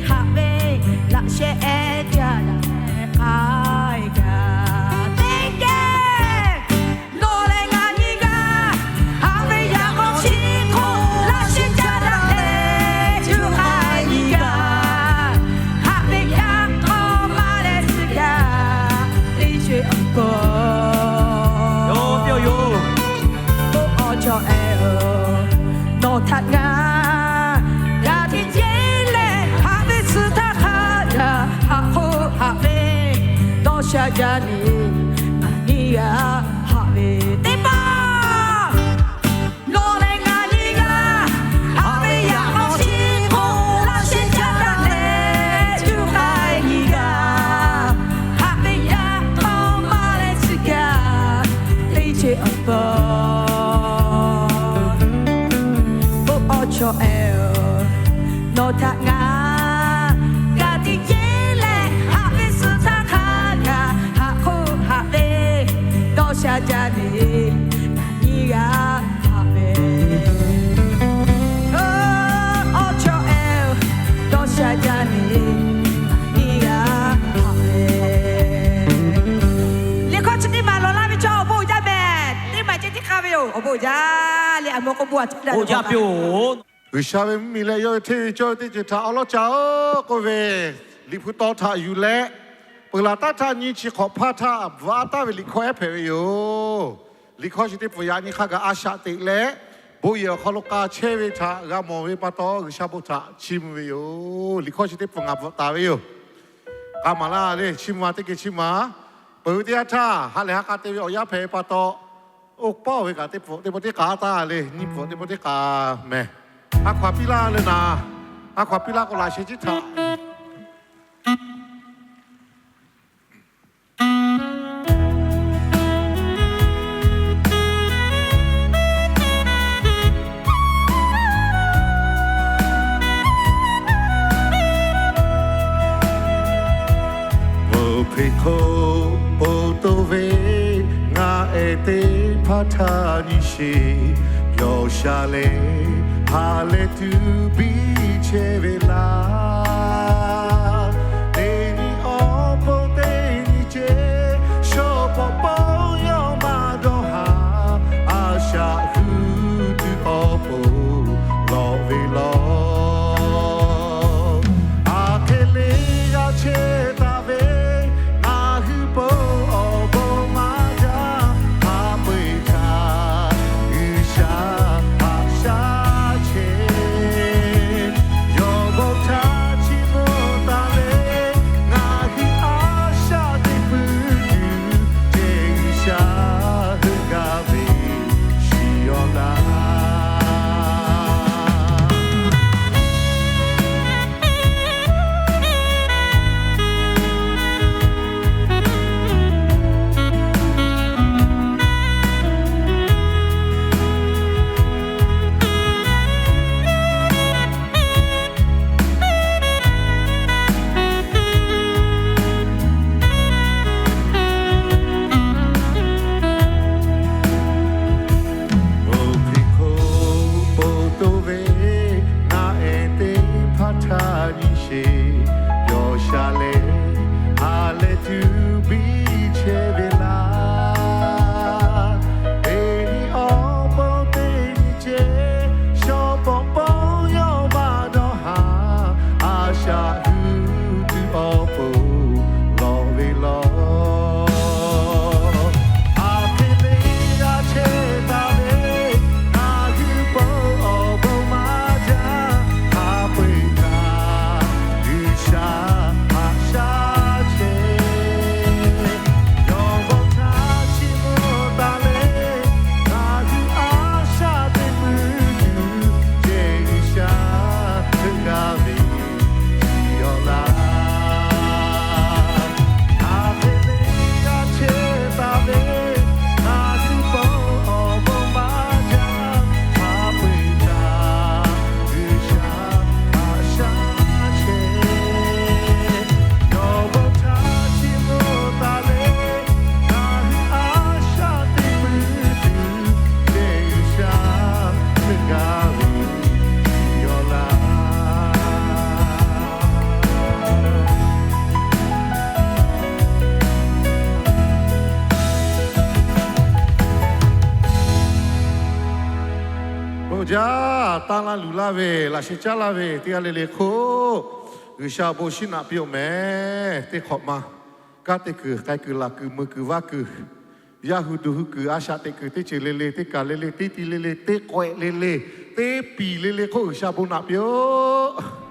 Haꞈ ve laꞈ sheh ehˉ caˇ daꞈ leh k'ai gaˇ teˇ geh, nawˬ leh ngaˬ nyiˇ g'aˇ haꞈ ve yaꞈ k'aw chi hk'oˆ laꞈ sheh caˇ daꞈ leh cuˇ k'ai nyiˇ g'aˇ, haꞈ ve yaꞈ k'aw maˇ leh tcuh gaˇ teˇ ceuˬ awˬ pon, yoˬ, yoˬ, oˇ awˬ cawˬ eh-oˬ, nawˬ htaꞈ ngaˬ g'a teꞈ jeˇ leh, haꞈ ve suh htaˇ hk'a gaˬ haꞈ hk'oˆ haꞈ ve dawˇ sha jaˇ le. Ngaˬ nyiˇ g'aˇ haꞈ ve teˇ hpaˍ, nawˬ leh ngaˬ nyiˇ g'aˇ haꞈ ve yaꞈ k'aw chi hk'oˆ laꞈ sheh caˇ daꞈ leh cuˇ k'ai nyiˇ g'aˇ, haꞈ ve yaꞈ k'aw maˇ leh tcuh gaˇ teˇ ceuˬ awˬ pon, oˇ awˬ cawˬ eh-oˬ, nawˬ htaꞈ ngaˬ g'a teꞈ jeˇ leh, haꞈ ve suh htaˇ hk'a gaˬ haꞈ hk'oˆ haꞈ ve dawˇ sha jaˇ le. Ngaˬ nyiˇ g'aˇ haꞈ ve, oˇ awˬ cawˬ eh-oˬ, dawˇ sha jaˇ le. Ngaˬ nyiˇ g'aˇ haꞈ ve, liꞈ hkawˇ chi teˇ maˬ lawˬ laˇ ve chaw awˬ bon uiˍ jaˇ mehˍ. Teˇ maˬ ceh tiˉ hk'a ve yoˬ. Awˬ bon uiˍ jaˇ le. A mawˬ k'o bon a ca le. G'uiˬsha ve mvuhˇmiˬ leh yawˇ ve hteˇ ve cawˇ ve teˇ ceuˬ htaꞈ awˉ lawˉ ca-oˬ k'oˆ ve, Liꞈ hpu taw htaꞈ yuˬ leh, peuˬ laˬ taˉ htaˇ nyiˇ chi hk'awꞈ hpaˇ htaˇ bvuhꞈ a taˍ ve liꞈ hkawˇ ehˉ hpehꞈ ve yoˬ. Liꞈ hkawˇ chi teˇ pfuhˍ yaꞈ nyi hk'a gaˬ a shaꞈ teꞈ leh, bon yehˬ awˬ hk'aw lo k'a chehˇ ve htaꞈ g'a mawˬ ve pa taw, G'uiˬsha bon htaꞈ chiˇ mvuh ve yoˬ. Liꞈ hkawˇ chi teˇ pfuhˍ ngaˬ bvuhꞈ taˍ ve yoˬ. K'a maˍ laˇ le, chiˇ mvuh a teˇ geh chiˇ mvuh a. Peuˬ ve teˇ yanˇ htaˇ ha lehˬ ha k'a te ve awˬ yanˇ hpehꞈ ve pa taw, oˇ pawˆ ve kaꞈ teˇ pfuhˍ teˇ pawˆ teˇ k'a taˍ le, nyiˇ pfuhˍ teˇ pawˆ teˇ k'a mehˍ. A hkaw-anˬ piˇ laˇ le naˍ, a hkaw-anˬ piˇ laˇ k'o laꞈ sheh ciˉ htaꞈ Oˇ hk'e k'o, po to ve ngaˬ ehˉ teˇ hpaˍ htaꞈ nyi sheˍ, yawˇ sha lehˬ ha lehˬ tuˬ biˇ chehˇ ve laˇ. Teˇ nyi awˬ pon teˇ nyi ceh, shawˉ pawˍ pawˆ yawˇ maˇ dawˇ haˍ, a shaꞈ hu tuˬ awˬ pon lawꞈ ve law. Aˬ hk'e le g'a chehˇ taˍ ve, ngaˬ hui po awˬ bon maˇ jaˇ, ha peu-eˬ htaꞈ G'uiˬsha haꞈ shaˉ chehˇ. Yawˇ bon htaꞈ chiˇ mvuh taˍ leh, ngaˬ hui a shaꞈ teꞈ pui tuˬ, ceh G'uiˬsha heuˆ gaˇ ve shiˍ awˬ laˇ. Oˇ hk'e k'o, po to ve ngaˬ ehˉ teˇ hpaˍ htaꞈ nyi sheˍ, yawˇ sha lehˬ ha lehˬ tuˬ biˇ chehˇ ve laˇ. Teˇ nyi awˬ pon teˇ nyi ceh, shawˉ pawˍ pawˆ yawˇ maˇ dawˇ haˍ, a shaꞈ hu tuˬ awˬ pon lawꞈ ve law. Aˬ hk'e le g'a chehˇ taˍ ve, ngaˬ hui po awˬ bon maˇ jaˇ, ha peu-eˬ htaꞈ G'uiˬ Taˇ laˇ luˬ laˇ ve, laꞈ sheh caˉ laˇ ve teˇ g'aˇ le le hk'oˆ, G'uiˬsha bon shinˉ naꞈ piˇ-oˆ mehˍ. Teˇ hk'awꞈ ma kanˉ te kuiˬ, k'ai kuiˬ, laˬ kuiˬ, mui kuiˬ, vaˇ kuiˬ, yaˇ hui duˬ hui kuiˬ, a shaꞈ teꞈ kuiˬ, teˇ ceuˬ le le, teˇ kaˬ le le, teˇ ti le le, teˇ k'awehꞈ le le, teˇ piˍ le le hk'oˆ G'uiˬsha bon naꞈ piˇ-oˆ.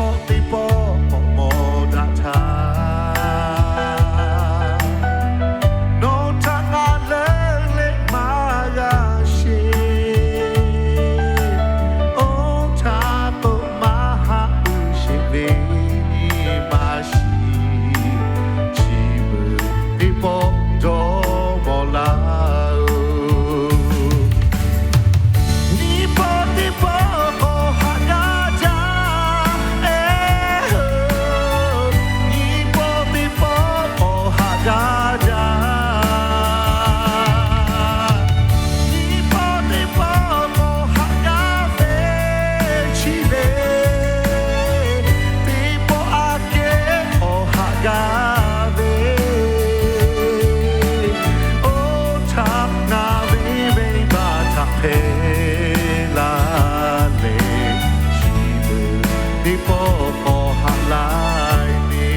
Teˇ pawˆ k'awꞈ mawˬ daꞈ htaˇ, nawˬ htaꞈ ngaˬ leuˉ leh maˇ g'a sheˍ. Oˇ htaˇ k'o, maˇ haꞈ uiˍ sheˍ ve nyi ma shiˍ, chi beuꞈ teˇ pawˆ dawˇ mawˬ laˇ-oˬ. Nyiˇ pawˆ teˇ pawˆ k'awꞈ haꞈ g'a jaˇ, eh, nyiˇ pawˆ teˇ pawˆ k'awꞈ haꞈ g'a jaˇ. Nyiˇ pawˆ teˇ pawˆ k'awꞈ haꞈ g'a ve chi le, teˇ pawˆ aꞈ kehˉ k'awꞈ haꞈ g'a ve, oˇ htaˇ ngaˬ ve venˇbaˆ htaꞈ hpehꞈ la leh, chi beuꞈ teˇ pawˆ k'awꞈ haꞈ laiˉ ve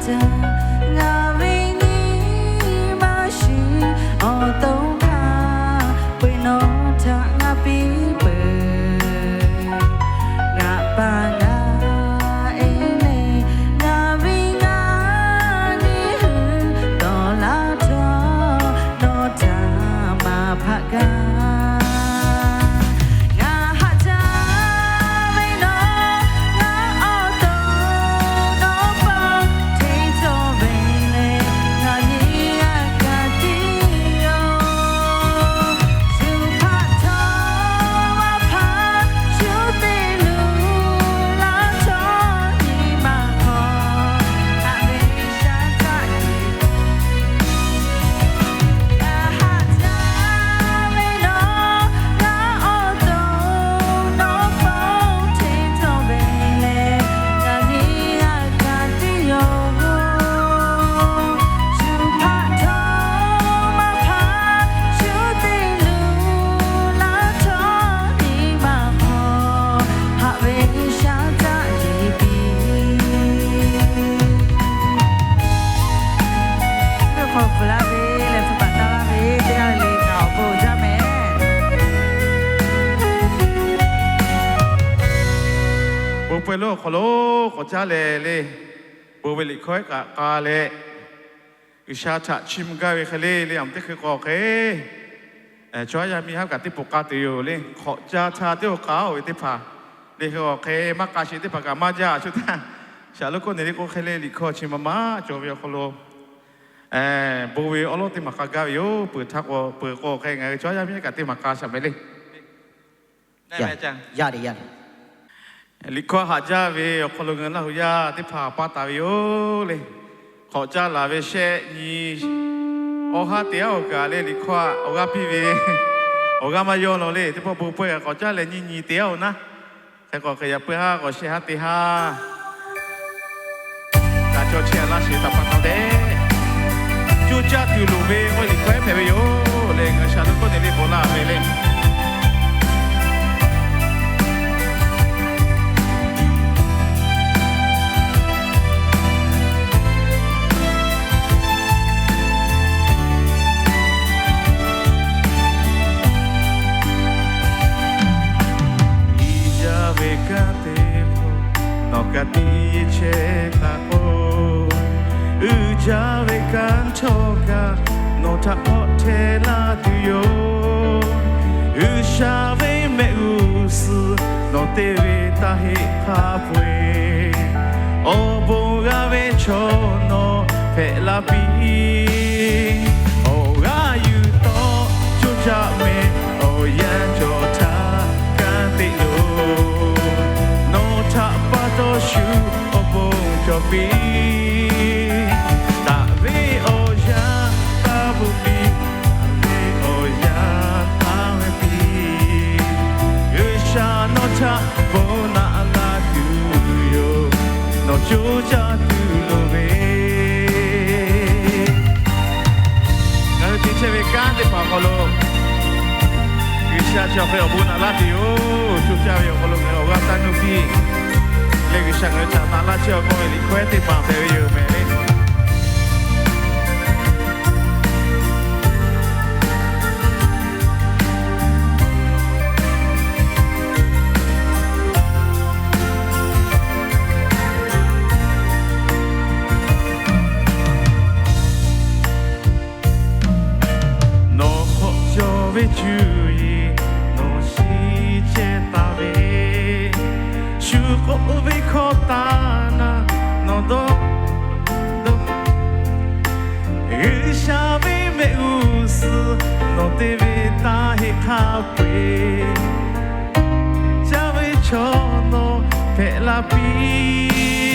Ngaˬ ve nyi ma shiˍ awˬ to hk'a peu-eˬ nawˬ htaꞈ ngaˬ piˇ peuˬ. Ngaˬ pa ngaˬ e le, ngaˬ ve ngaˬ nyi hui dawˬ laˇ htawˇ, nawˬ htaꞈ maˍ hpaˆ gaˇ. Ngaˬ haꞈ jaˇ ve nawˬ, ngaˬ awˬ to nawˬ hpawˇ hteˇ cawˬ ve le, ngaˬ nyi a kaˍ tiˉ yoˬ. Shu hpaˆ htawˇ maˇ hpaˆ, shu te luˬ laˇ htawˇ nyi ma hk'aw, haꞈ ve shaˉ caˆ Teˇ hk'awꞈ peuˬ laˇ ve leh hpu paˍ taˇ laˇ ve teˇ g'aˇ le le ngaˬ awˬ bon jaˇ mehˍ. Bon pawehˇ lonˉ awˬ hk'aw lo k'awꞈ caˉ leh le, bon ve liꞈ hkawehˉ kaꞈ k'a leh, G'uiˬsha htaꞈ chiˇ mvuh gaˇ ve hk'e le le, aˬ teˇ hkui k'awꞈ hk'e chaw yaˇ miˇ haˉ kaꞈ teˇ poˬ k'a tuˬ yoˬ le. Hk'awꞈ caˇ htaˇ teˇ oˇ k'a oˇ ve teˇ hpaˍ le hk'e k'awꞈ hk'e maˇ k'a sheˍ teˇ hpaˍ kaꞈ maˇ jaˇ. Shu htaˇ shaˍ lo k'oˆ ne le k'o hk'e le, liꞈ hkawˇ chi ma maˇ cawˬ ve awˬ hk'aw lo bon ve awˉ lawˉ teˇ maˬ k'a gaˇ ve yoˬ. Peuˬ htaˇ k'o, peuˬ k'o hk'e ngaˬ hui chaw yaˇ miˇ kaꞈ teˇ maˬ k'a shaˍ mehˍ le. Liꞈ hkawˇ haꞈ jaˇ ve awˬ hk'aw lo ngaˬ hui Laˇhuˍ yaˇ teˇ hpaˍ paˇ taˍ ve yoˬ le. Hk'awꞈ caˇ laˬ ve shehˆ nyi awˬ haˉ te aˉ oˬ kaꞈ le, liꞈ hkawˇ awˬ g'aˇ piˇ ve awˬ g'aˇ maˇ yawˇ law le. Teˇ pawˆ bon pawehˇ kaꞈ hk'awꞈ caˇ leh nyiˇ nyi te aˉ oˬ naˉ, hk'e k'awꞈ hk'e yaꞈ peu haˉ k'awꞈ shehˆ haˉ te haˉ kaꞈ chaw chehˇ laˇ sheˍ taˍ pa taw tehꞈ, coˇ caˇ tuˬ loˍ ve k'oˆ liꞈ hkawehˉ hpehꞈ ve yoˬ le. Ngaˬ hui shaˍ lo k'oˆ ne le bon laˇ ve le. Iˉ jaˇ ve kanˉ te k'o, nawˬ ka tiꞈ yeˇ chehˇ taˍ k'o, uiˍ jaˇ ve kanˉ chaw kaꞈ nawˬ htaꞈ k'awꞈ hteˇ laˇ tuˬ yoˬ. G'uiˬsha ve mehˆ g'uˇ suhˍ nawˬ te ve taˇ heˆ hk'a peu-eˬ, awˬ bon g'a ve chaw nawˬ hpehꞈ la piˇ. Awˬ g'aˇ yuˬ tawˆ coˇ caˇ mehˍ, awˬ yanˇ cawˬ htaˇ kanˉ te loˬ. Nawˬ htaꞈ pa taw shu awˬ bon cawˬ piˇ. Daꞈ ve awˬ yanˇ taˇ bvuhꞈ piˇ, daꞈ ve awˬ yanˇ taˇ veh piˇ. G'uiˬsha nawˬ htaꞈ bon naꞈ laˇ tuˬ yoˬ. Nawˬ coˇ caˇ tuˬ loˍ ve, ngaˬ hui te chehˇ ve kanˉ teˇ hpaˍ awˬ hk'aw lo G'uiˬsha chi awˬ hk'e awˬ bon naꞈ laˇ tuˬ yoˬ. Coˇ caˇ ve awˬ hk'aw lo ngaˬ hui awˬ g'aˇ taˇ nuˇ piˇ leh, G'uiˬsha ngaˬ hui htaꞈ taˍ laˇ chehˇ awˬ hk'aw ve liꞈ hkawehˉ teˇ hpaˍ hpehꞈ ve yoˬ mehˍ le. Nawˬ hk'awꞈ cawˬ ve cuˇ yiˍ nawˬ shiˍ chehˇ taˍ ve, shu k'oˆ ve hkawˇ taˍ naˍ nawˬ dawˇ dawˇ. G'uiˬsha ve mehˆ g'uˇ suhˍ nawˬ te ve taˇ heˆ hk'a peu-eˬ, caˇ ve chaw nawˬ hpehꞈ la piˇ.